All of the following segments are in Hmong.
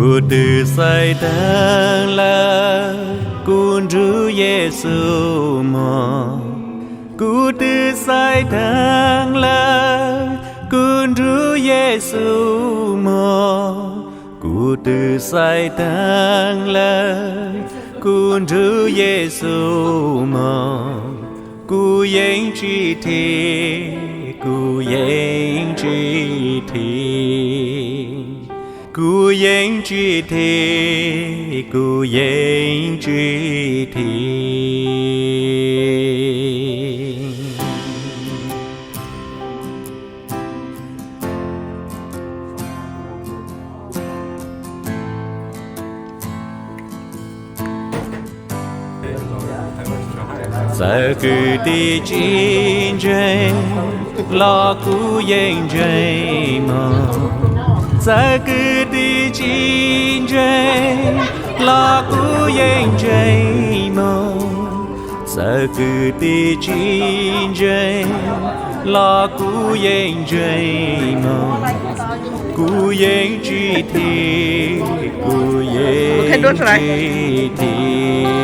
Kuv twb xaiv dheev lawm, kuv nrug Yexus moog. Kuv twb xaiv dheev lawm, kuv nrug Yexus moog. Kuv twb xaiv dheev lawm, kuv nrug Yexus moog. Kuv yeej tsis thim, kuv yeej tsis thim. Kuv yeej tsis thim, kuv yeej tsis thim. Txawm kwv tij tsis ntseeg los kuv yeej ntseeg mog. Txawm kwv tij tsis ntseeg los kuv yeej ntseeg mog. Txawm kwv tij tsis ntseeg los kuv yeej ntseeg mog. Kuv yeej tsis thim, kuv yeej tsis thim.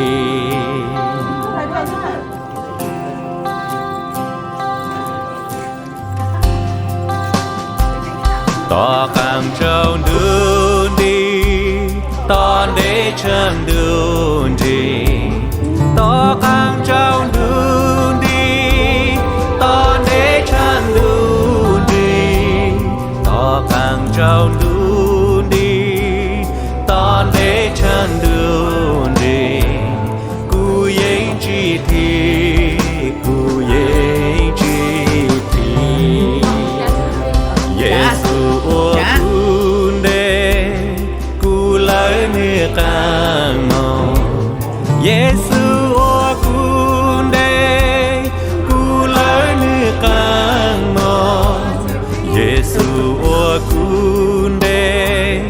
Tom qaab tsaus ntuj nti, tom ntej tshaaj ntuj nrig. Tom qaab tsaus ntuj nti, tom ntej tshaaj ntuj nrig. Tom qaab tsaus ntuj nti, tom ntej tshaaj ntuj nrig. Kuv yeej tsis thim, kuv yeej tsis thim. Yexus ua kuv ntej, kuv lawv nwg qaab moog. Yexus ua kuv ntej, kuv lawv nwg qaab moog. Yexus ua kuv ntej,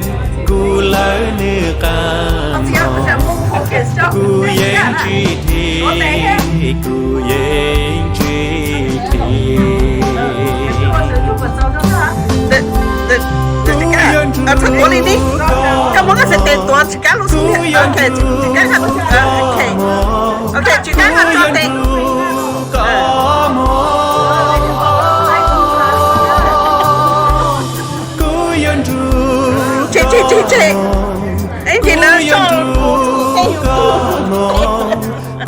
kuv lawv nwg qaab moog. Kuv yeej tsis thim, kuv yeej tsis thim. Txhob tuav li ni. Koj muab koj sarten tuav tsis kab lub xub ntiag. Ok, tsis kab, ok. Ok, tsis kab, koj tso tes. Tseg, tseg, tseg, tseg. Ib ntsis lawv so.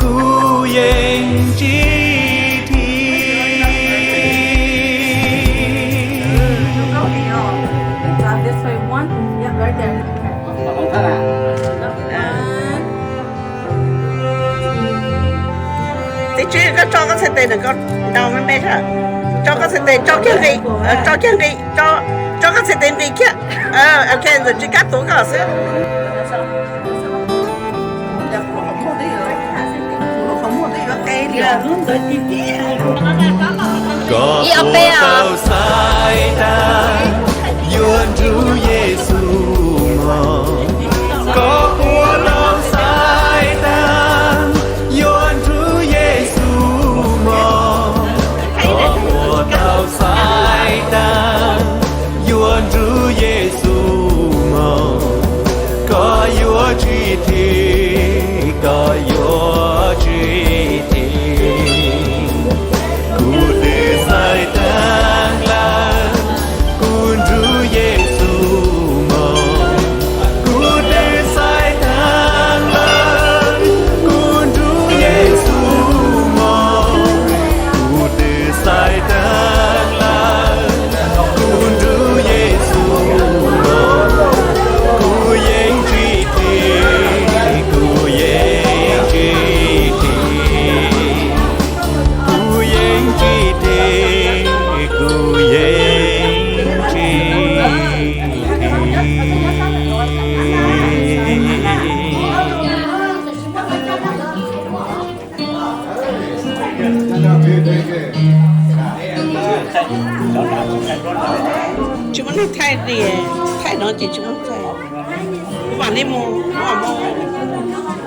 Kuv yeej tsis thim. Txiv Tswb, koj tso koj txhais tes ntawm ko, nrau me me, tso koj txhais tes, tso kiag nqis, tso kiag nqis, tso koj txhais tes nqis kiag. Ok, ntawm tsis kab tuav koj xwb. Koj puas tau xaiv taag yuav nrug Yexus moog? Koj puas tau xaiv taag yuav nrug Yexus moog? Koj puas tau xaiv taag yuav nrug Yexus moog? Koj yuav tsis thim, koj yuav tsis thim. Kuv twb xaiv taag lawm, kuv nrug Yexus moog. Kuv twb xaiv taag lawm, kuv nrug Yexus moog. Kuv twb xaiv taag lawm, kuv nrug Yexus moog. Kuv yeej tsis thim, kuv yeej tsis thim. Kuv yeej tsis thim, kuv yeej tsis thim. Tsis muaj neeg thaij li, thaij no ces tsis muaj neeg thaij. Kuv mam li mus, kuv mam mus.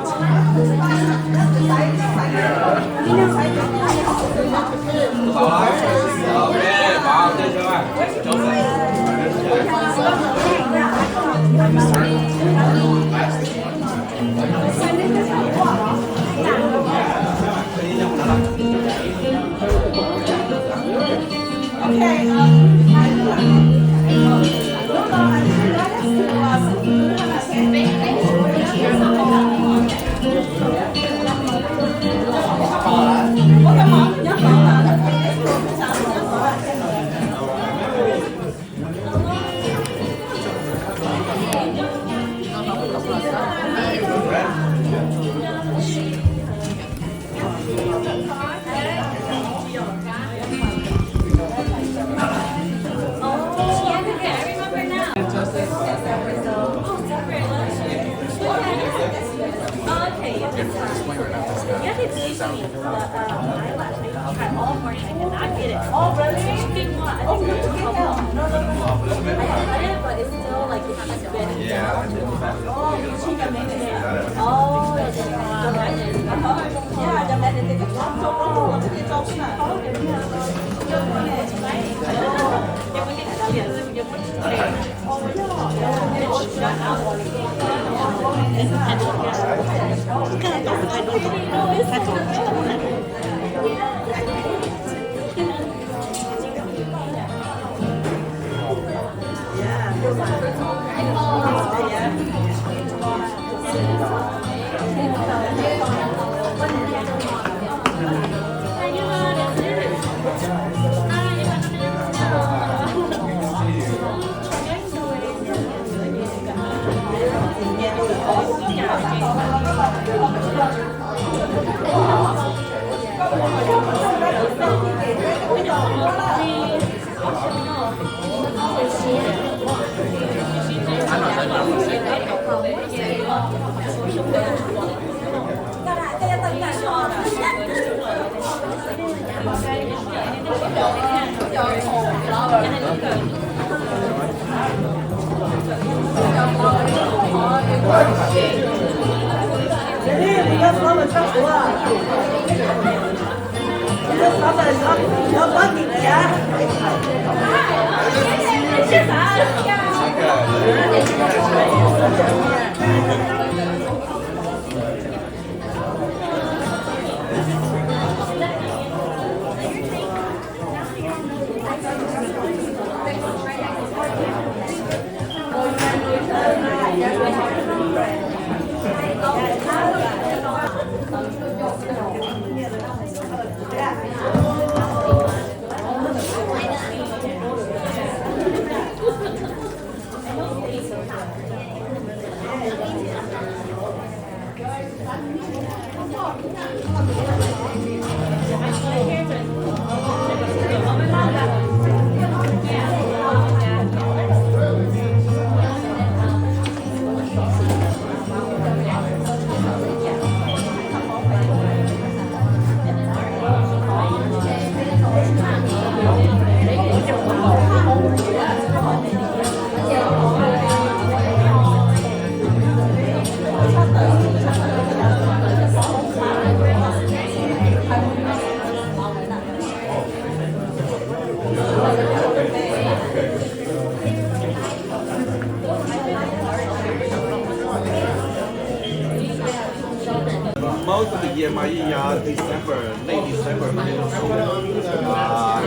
Most of the year, my year December, late December, my little school. Uh,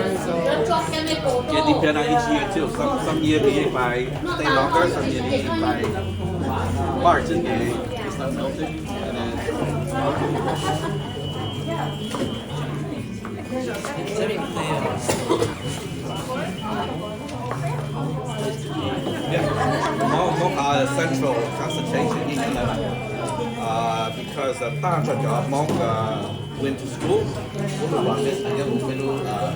yeah, depend on each year too. Some some year they invite stay longer, some year they invite March and they start melting, and then Hmoob, Hmoob uh, central concentration in Canada uh, because uh, tag nrho cov Hmoob uh, went to school, Hmoob los mess nyob Hmoob lub uh,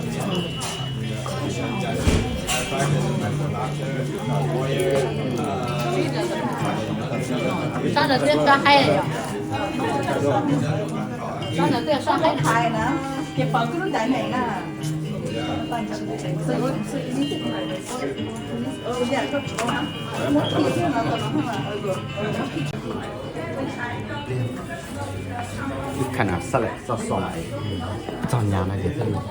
Sab ntawd twb sab haib, sab ntawd twb sab haib na, ces pom kuv lub ntawd neeg na. Ib khab na xab lem xab xo txog nyab no ces xab lem.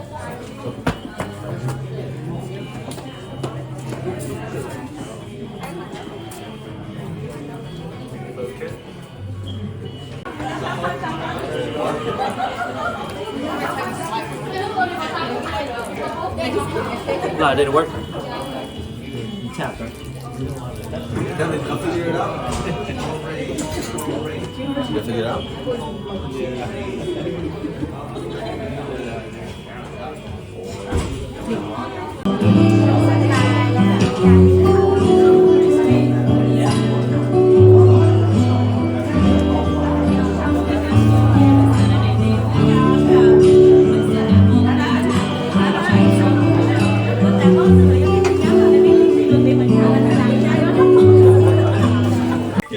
No, it didn't work. You tapped, right? Tell me, I'll figure it out. You'll figure it out?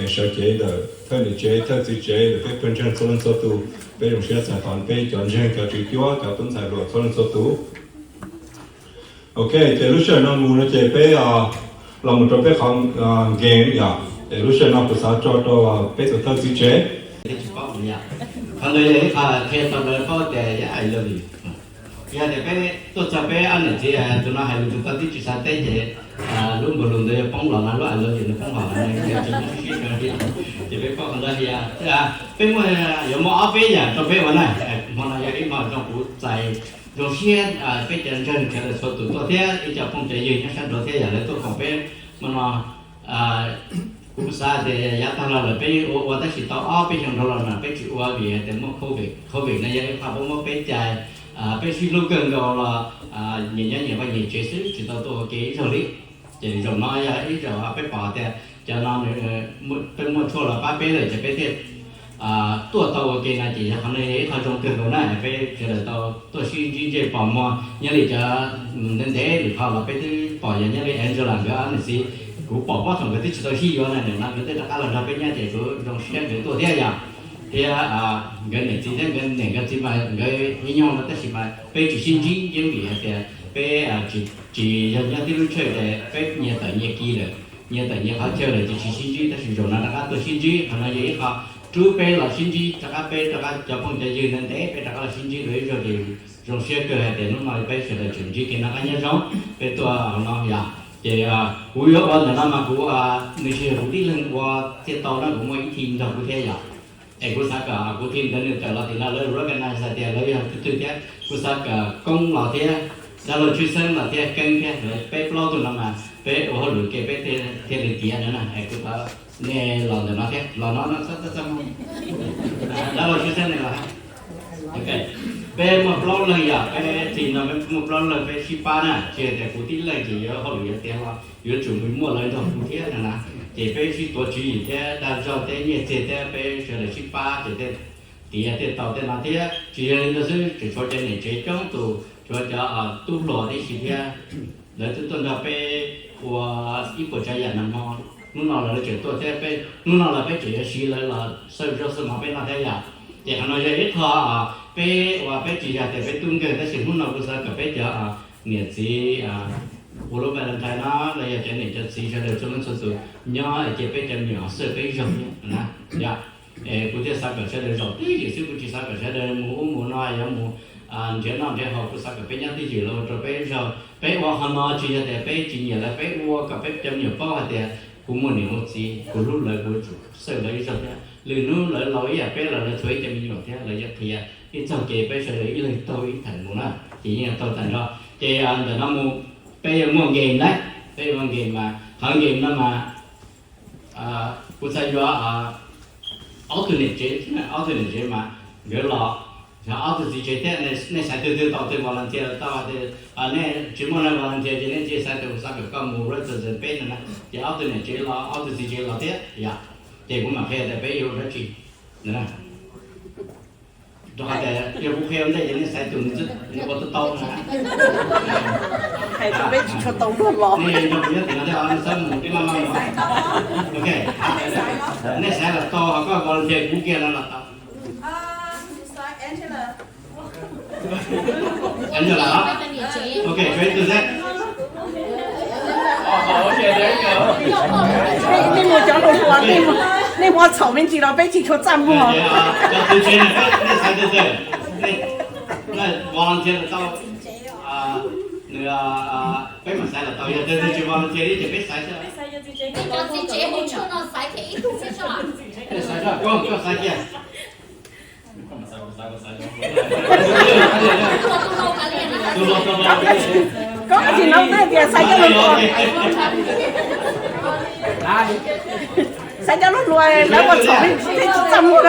Sawv cev ntawm thawj niam tsev thawj txiv tsev ntawm peb pawg ntseeg txhua leej txhua tus, peb zoo siab txais tos peb cov ntseeg cov tswv cuab cov tub ntxhais hluas txhua leej txhua tus. Ok, ces lub sij hawm no mus no ces peb los mus rau peb qhov game yom. Ces lub sij hawm no kuv xav tso rau peb tus thawj txiv tsev. Qhov ntawd yog ib qho qhia rau lawv paub tias I love you. Yog tias peb tuaj txog peb ob niam txiv tus no hais lus tus tau tib tsis xav teb ces lub npau lus ntawd yuav poob los no, lub I love you ntawd poob los no, ces peb paub qhov ntawd. Peb muaj, yuav muaj ob peb yam rau peb ua na. Hmo no yog ib hmo zoo kuv txais zoo siab peb cov ntseeg sawv daws txhua tus tuaj thiab ib co phooj cov ywg nyob sab nraud thiab yam lawv tuaj koom peb hmo no. Kuv xav tias yav tag los lawm peb ua ua tab sis tau ob peb xyoos dhau los no peb tsis ua vim hais tias muaj covid. Covid no yog ib qho pab muab peb cais, peb sib hlub kawg nkaus los nyias nyob nyias vaj nyias tsev xwb tsis tau tuaj ua ke ib zaug li. Ces zaum no yog ib zaum peb pom tias cov no peb muaj tshuaj los pab peb lawm ces peb thiaj tuaj tau ua ke no ces yog qhov no yog ib qho zoo kawg nkaus na peb sawv daws tau tuaj sib ntsib ntsej pom muag nyob li cov ntev ntev lwm qho los peb twb pom yog nyob li Angela nkawd ob niam txiv. Kuv pom pob thaum nkawd twb tsis tau sib yuav na, nim no nkawd twb rov qab los nrog peb nyob ces kuv zoo siab nkawd tuaj thiab yom. Thiab nkawd niam txiv thiab nkawd niam nkawd txiv mas nkawd ib nyuag no tab sis mas peb tsis sib ntsib yeej vim hais tias peb tsis yog nyob tib lub church ces peb nyias tawm nyias ki lawm, nyias tawm nyias qhov chaw lawm ces tsis sib ntsib tab sis zaum no rov qab tuaj sib ntsib qhov no yog ib qho rub peb los sib ntsib rov qab peb rov qab cov phooj cov ywg ntev ntev peb rov qab los sib ntsib dua ib zaug ces zoo siab kawg hais tias hnub no peb sawv daws tseem ntsib kev noj qab nyob zoo peb tuaj hauv no yom. Ces kuv yuav ua ntawm no mas kuv, nws tsis yog kuv tib leeg ua thiaj tau na kuv muaj ib team nrog kuv thiab yom. Es kuv xav kom kuv team ntawd nws tawm los tim no lawv recognize hais tias lawv yog twg twg thiab kuv xav kom Koob los thiab dab laug Tshwj Xeeb los thiab Keeb thiab lawv peb plaub tug no mas peb ua hauj lwm ke peb thiaj li tiav no na es kuv thov nej los ntawm no thiab los no no txhob txhob txhob mus. Dab laug Tshwj Xeeb nej los. Ok, peb muaj plaub leeg yom, peb team no peb muaj plaub leeg peb sib pab na, tsis hais tias kuv tib leeg ces yuav hauj lwm yuav tiav los yuav tsum muaj lawv nrog kuv thiab no na. Ces peb sib tuav tswv yim thiab dag zog thiab nyiaj txiag thiab peb sawv daws sib pab ces thiaj tiav thiaj tau tej no thiab. Tsis yog li ntawd xwb, tseem tshuav cov niam tsev coob tus, tshuav cov tub hluas tib si thiab, lawv twb tuaj nrog peb ua ib puas tsav yam nag hmo. Hnub no lawv tseem tuaj thiab, hnub no los peb tseem yuav siv lawv los xawj zoj xwb mov peb noj thiab yom. Ces qhov no yog ib qho peb uas peb tsis yog tias peb tub nkeeg tab sis hnub no kuv xav kom peb cov niam txiv ua lub Valentine no los yog cov niam cov txiv sawv daws txhua leej txhua tus nyob es cia peb cov me nyuam xawj peb ib zaug thiab na. Yog, es kuv thiaj xav kom sawv daws zaum twj ywm xwb, kuv tsis xav kom sawv daws mus ub mus no yuav mus nrhiav noj nrhiav haus, kuv xav kom peb nyob twj ywm los ua rau peb ib zaug. Peb ua qhov no tsis yog tias peb tsis nyiam lawv, peb ua kom peb cov me nyuam paub hais tias kuv muaj niam muaj txiv, kuv hlub lawv, kuv yuav tsum xawj lawv ib zaug thiab. Lwm hnub lawv laus ib yam peb los lawv tshuav ib cov me nyuam thiab lawv yuav qhia ib txog kev peb sawv daws ib leeg taug ib theem mus na, ces yeej yog taug tag nrho. Ces ntawm no mus peb yuav muaj game na, peb yuav muaj game mas qhov game no mas kuv xav yuav ob tug niam tsev, ob tug niam tsev mas nkawd los, ob tug txiv tsev thiab, nej xaiv twg twg tau twg volunteer tau tias nej tsis muaj neeg volunteer ces nej cia xaiv tus xav kom koj mus represent peb no na. Ces ob tug niam tsev los ob tug txiv tsev los thiab yom, ces kuv mam qhia tias peb yuav ua dab tsi. Rau qhov tias yog kuv qhia ua ntej ces nej xaiv tus nws ua tau tau na. Hais rau peb tsis tshua tau luag los. Nej nrog kuv nyob tim no thiab, nej txhob mus tib maj maj mus. Ok, nej xaiv los tau, ho koj volunteer kuv kiag no los tau. Angela hả? Ok, twenty percent. Nej mus cov hluas hluas, nej mus txhaum me ntsis los peb tsis tshua txaj muag. Cov txiv tsev nej xaiv twg twg? Nej volunteer los tau. Nws, peb mam xaiv los tau, yog twg twg tsis volunteer li ces peb xaiv xwb. Cov txiv tsev mus tshuaj no xaiv kiag ib tug xwb. Nej xaiv, koj xaiv kiag. Koj tsis hnov tias xav coj lus hluas, xav coj lus hluas lawv ua txhaum li, tsis txaj muag.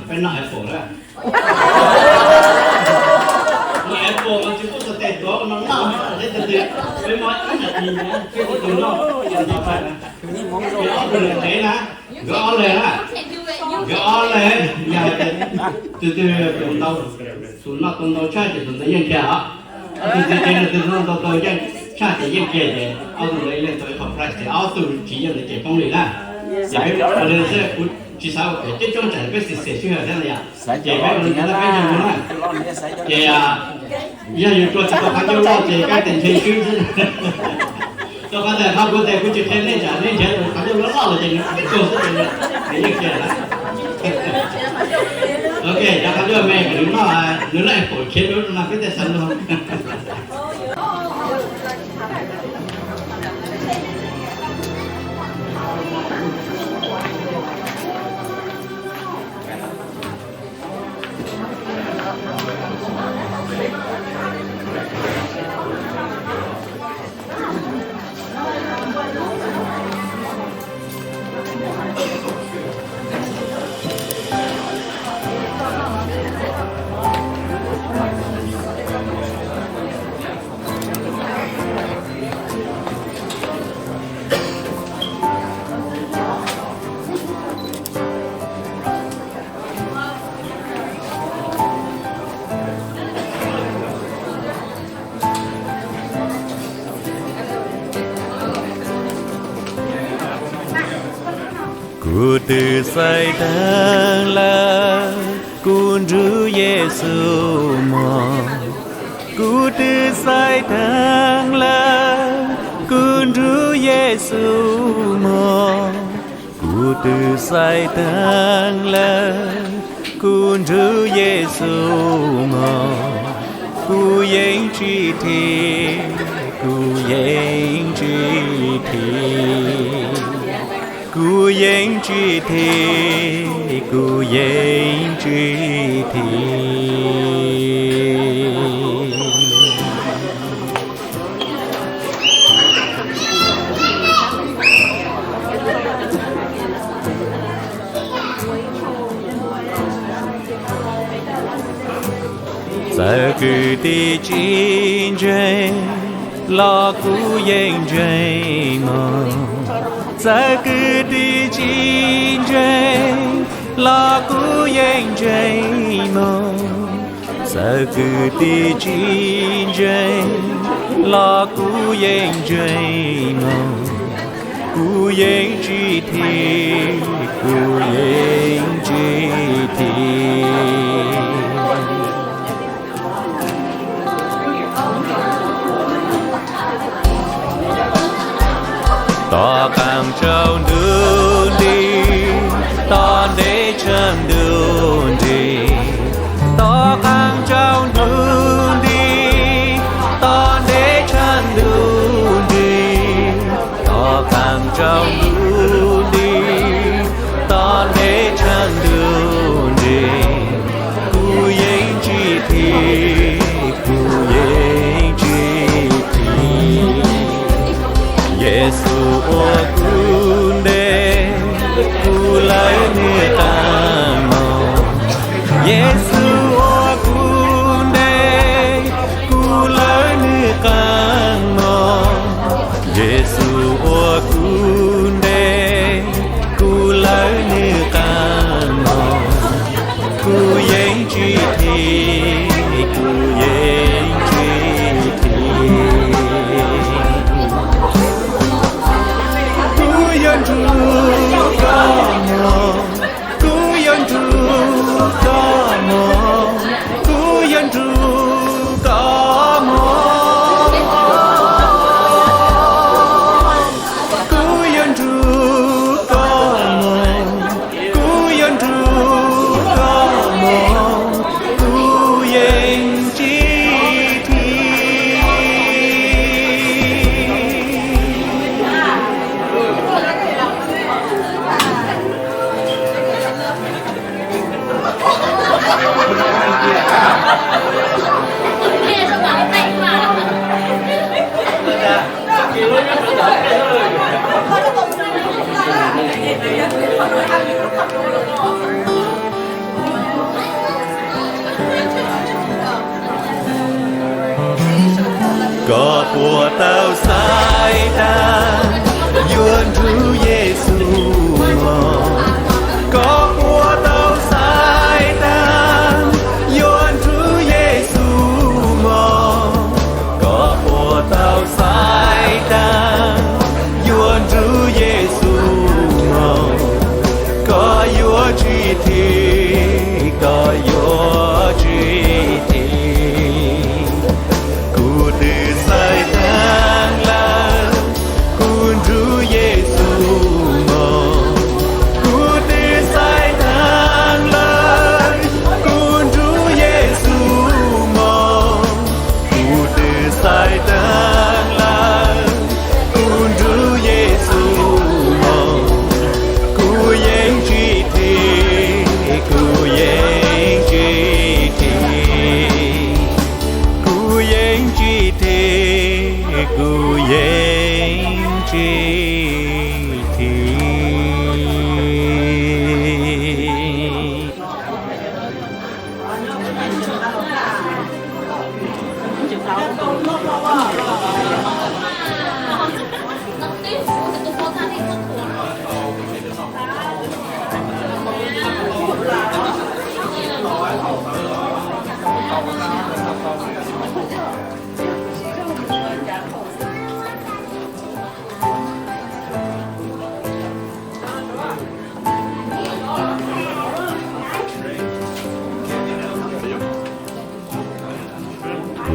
Peb noj Apple na. Noj Apple mas tsis pub xov tes tuav ua no noj, peb tug twg, peb muab ib nas this na, peb tug twg noj, ob tug nws tsev na, nkawd ob leeg na, nkawd ob leeg, yog hais tias tus twg tus ntau, tus noj tau ntau tshaj ces tus ntawd yeej kiag os. Ob tug twg ces nws tus noj ntau tau yeej tshaj ces yeej kiag ces ob tug ntawd ib leeg tau ib qho prize ces ob tug tsis yeej ntawd ces poob li na. Ces peb ua li xwb, kuv tsis xav ua coob coob tsam peb xis xes sij hawm thiab no yom. Ces peb ua li ntawd peb ncaim mus na. Ces yog yus tsuas tsis tau qhov ncauj loj ces kab tes ntshe swb xwb. Rau qhov tias qhov kuv tias kuv tsis qhia nej tsam nej nrhiav tus qhov ncauj loj loj los ces nws tib tug xwb ces nws yeej qhia lawm. Ok, cov qhov ncauj me kom nws noj, nws laj pom khiav dua no peb thiaj xav nrog. Kuv twb xaiv dheev lawm, kuv nrug Yexus mus. Kuv twb xaiv dheev lawm, kuv nrug Yexus mus. Kuv twb xaiv dheev lawm, kuv nrug Yexus mus. Kuv yeej tsis thim, kuv yeej tsis thim. Kuv yeej tsis thim, kuv yeej tsis thim. Txawm kwv tij tsis ntseeg los kuv yeej ntseeg mog. Txawm kwv tij tsis ntseeg los kuv yeej ntseeg mog. Txawm kwv tij tsis ntseeg los kuv yeej ntseeg mog. Kuv yeej tsis thim, kuv yeej tsis thim. Tom qab rau ntuj nti, tom ntej tshav ntuj nti. Tom qab rau ntuj nti, tom ntej tshav ntuj nti. Tom qab rau ntuj nti, tom ntej tshav ntuj nti. Kuv yeej tsis thim, kuv yeej tsis thim. Yexus ua kuv nte, kuv lawv nws qab mog. Yexus ua kuv nte, kuv lawv nws qab mog. Yexus ua kuv nte, kuv lawv nws qab mog. Kuv yeej tsis thim, kuv yeej tsis thim. Kuv yuav nrug koj mog, kuv yuav nrug koj mog, kuv yuav nrug koj mog. Kuv yuav nrug koj mog, kuv yuav nrug koj mog, Puas tau xaiv taag yuav nrug Yexus mog? Koj puas tau xaiv taag yuav nrug Yexus mog? Koj puas tau xaiv taag yuav nrug Yexus mog? Koj yuav tsi thim, koj yuav tsi thim. Kuv twb xaiv taag lawm, kuv nrug Yexus mog. Kuv twb xaiv taag lawm, kuv nrug Yexus mog. Kuv twb xaiv taag lawm, kuv nrug Yexus mog. Kuv yeej tsi thim, kuv yeej tsi thim. Kuv yeej tsi thim, kuv yeej tsi thim.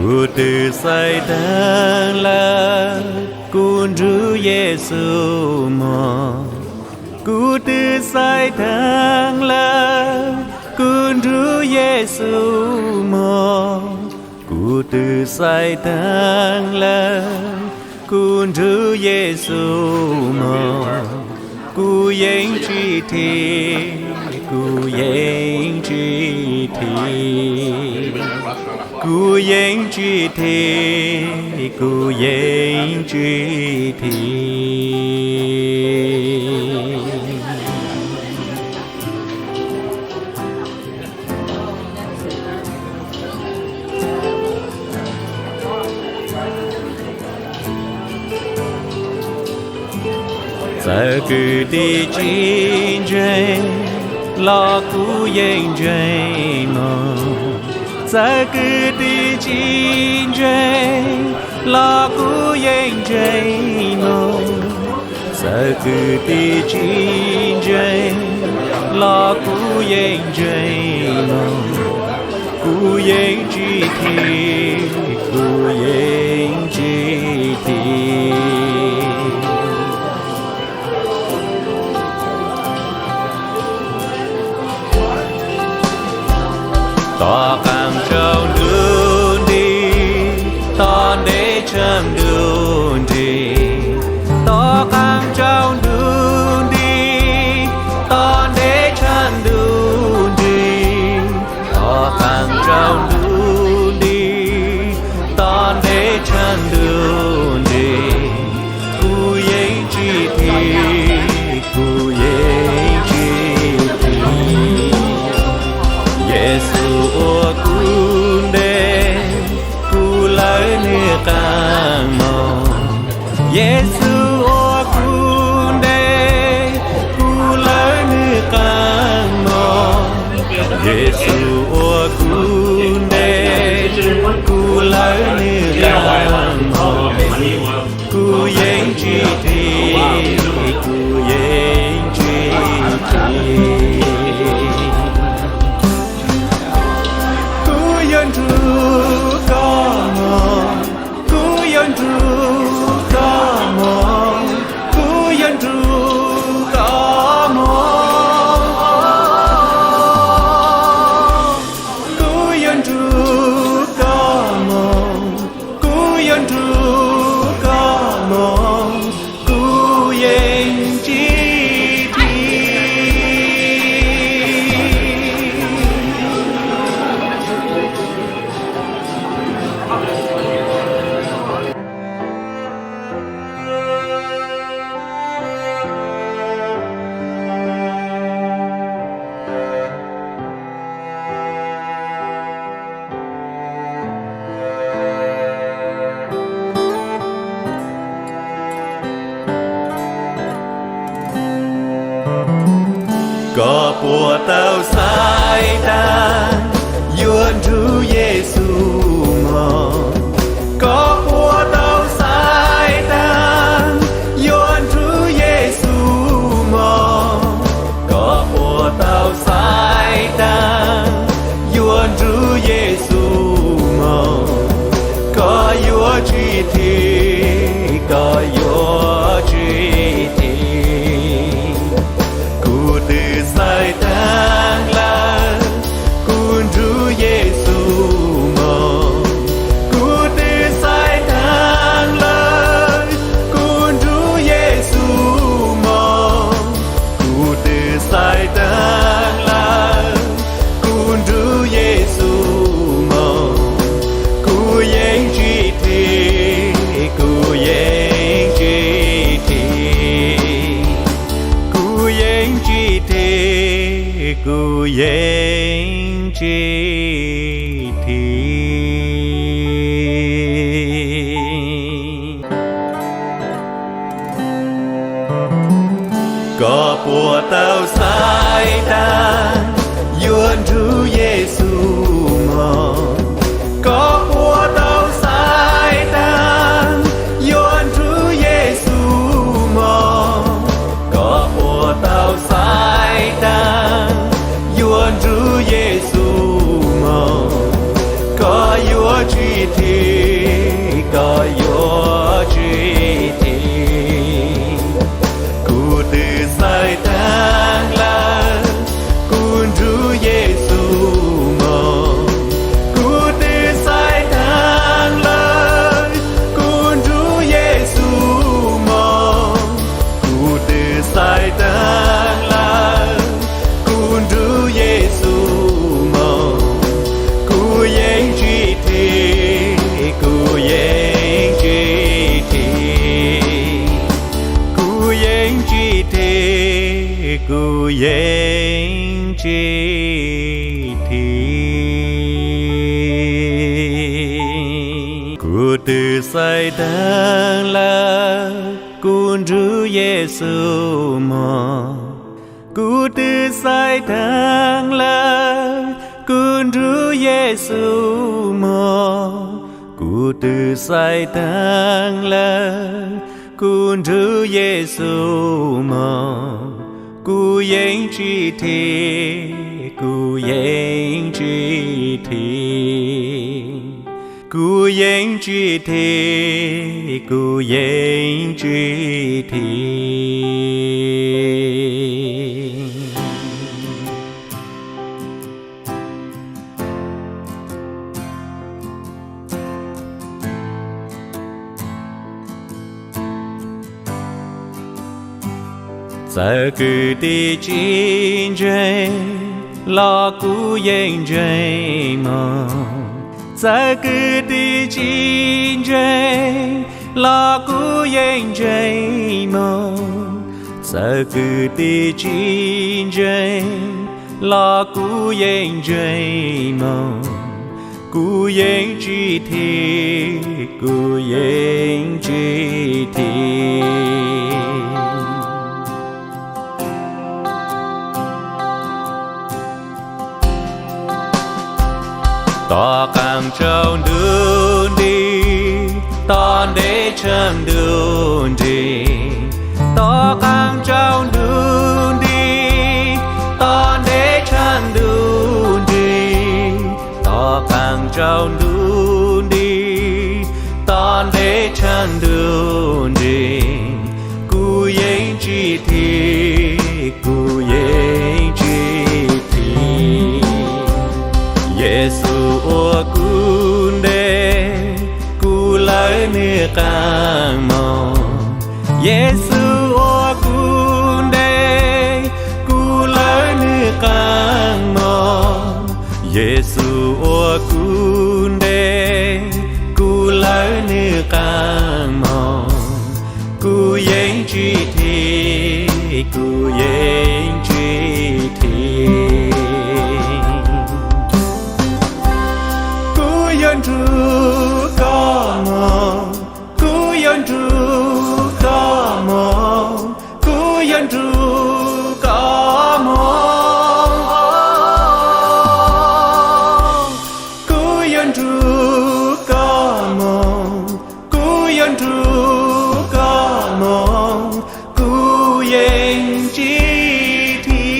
Kuv twb xaiv taag lawm, kuv nrug Yexus mog. Kuv twb xaiv taag lawm, kuv nrug Yexus mog. Kuv twb xaiv taag lawm, kuv nrug Yexus mog. Kuv yeej tsi thim, kuv yeej tsi thim. Kuv yeej tsi thim, kuv yeej tsi thim. Txawm kwv tij tsis ntseeg los kuv yeej ntseeg mog. Txawm kwv tij tsis ntseeg los kuv yeej ntseeg mog. Txawm kwv tij tsis ntseeg los kuv yeej ntseeg mog. Kuv yeej tsis thim, kuv yeej tsis thim. Tom qaab tsaus ntuj nti, tom ntej tshaaj ntuj nrig. Tom qaab tsaus ntuj nti, tom ntej tshaaj ntuj nrig. Tom qaab tsaus ntuj nti, tom ntej tshaaj ntuj nrig. Kuv yeej tsis thim, kuv yeej tsis thim. Yexus ua kuv ntej, kuv lawv nwg qaab moog. Yexus ua kuv ntej, kuv lawv nwg qaab moog. Yexus ua kuv ntej, kuv lawv nwg qaab moog. Kuv yeej tsis thim, kuv yeej tsis thim. Kuv yuav nrug koj moog, kuv yuav nrug koj moog, kuv yuav nrug koj moog. Kuv yuav nrug koj moog, kuv yuav nrug koj moog, kuv yeej tsis thim. Puas tau xaiv taag yuav nrug Yexus moog? Koj puas tau xaiv taag yuav nrug Yexus moog? Koj puas tau xaiv taag yuav nrug Yexus moog? Koj yuav tsi thim, koj yuav tsi thim. Kuv twb xaiv taag lawm, kuv nrug Yexus moog. Kuv twb xaiv taag lawm, kuv nrug Yexus moog. Kuv twb xaiv taag lawm, kuv nrug Yexus moog. Kuv yeej tsi thim, kuv yeej tsi thim. Kuv yeej tsi thim, kuv yeej tsi thim. Koj puas tau xaiv taag yuav nrug Yexus moog? Koj puas tau xaiv taag yuav nrug Yexus moog? Koj puas tau xaiv taag yuav nrug Yexus moog? Koj yuav tsi thim, koj yuav tsi thim. Kuv twb xaiv taag lawm, kuv nrug Yexus moog. Kuv twb xaiv taag lawm, kuv nrug Yexus moog. Kuv twb xaiv taag lawm, kuv nrug Yexus moog. Kuv yeej tsi thim, kuv yeej tsi thim. Kuv yeej tsi thim, kuv yeej tsi thim. Kuv twb xaiv taag lawm, kuv nrug Yexus moog. Kuv twb xaiv taag lawm, kuv nrug Yexus moog. Kuv twb xaiv taag lawm, kuv nrug Yexus moog. Kuv yeej tsi thim, kuv yeej tsi thim. Kuv yeej tsi thim, kuv yeej tsi thim. Txawm kwv tij tsis ntseeg los kuv yeej ntseeg mog. Txawm kwv tij tsis ntseeg los kuv yeej ntseeg mog. Txawm kwv tij tsis ntseeg los kuv yeej ntseeg mog. Kuv yeej tsis thim, kuv yeej tsis thim. Tom qab tsaus ntuj nti, tom ntej tshav ntuj nrig. Tom qab tsaus ntuj nti, tom ntej tshav ntuj nrig. Tom qab tsaus ntuj nti, tom ntej tshav ntuj nrig. Kuv yeej tsis thim, kuv yeej tsis thim. Yexus ua kuv ntej, kuv lawv nwg qaab moog. Yexus ua kuv ntej, kuv lawv nwg qaab moog. Yexus ua kuv ntej, kuv lawv nwg qaab moog. Kuv yeej tsis thim, kuv yeej tsis thim. Kuv yuav nrug koj moog, kuv yuav nrug koj moog, kuv yuav nrug koj moog. Nrug koj moog, kuv yuav nrug koj moog, kuv yeej tsis thim.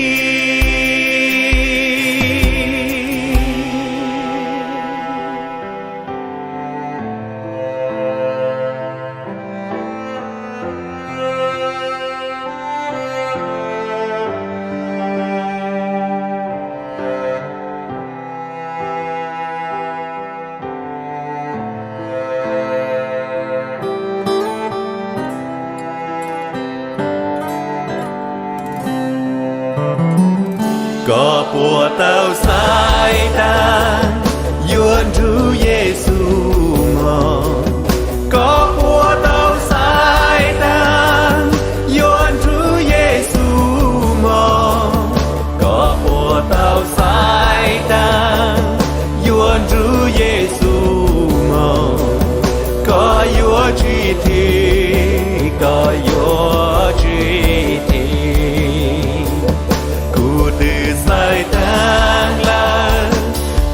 Koj puas tau xaiv taag yuav nrug Yexus moog? Koj puas tau xaiv taag yuav nrug Yexus moog? Koj puas tau xaiv taag yuav nrug Yexus moog? Koj yuav tsis thim, koj yuav tsis thim. Kuv twb xaiv taag lawm,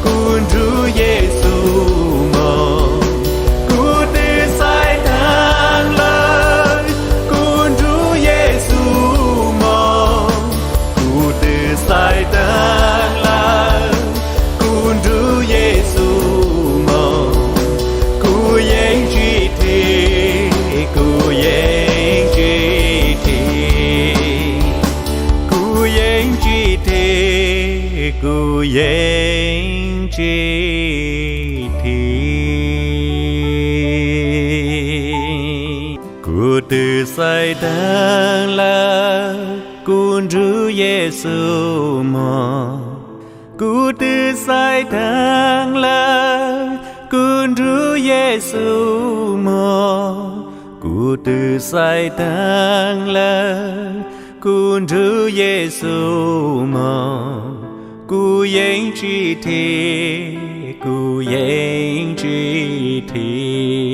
kuv nrug Yexus moog. Kuv twb xaiv taag lawm, kuv nrug Yexus moog. Kuv twb xaiv taag lawm, kuv nrug Yexus moog. Kuv yeej tsis thim, kuv yeej tsis thim. Kuv yeej tsis thim, kuv yeej tsis thim. Kuv twb xaiv taag lawm, kuv nrug Yexus moog. Kuv twb xaiv taag lawm, kuv nrug Yexus moog. Kuv twb xaiv taag lawm, kuv nrug Yexus moog. Kuv yeej tsis thim, kuv yeej tsis thim.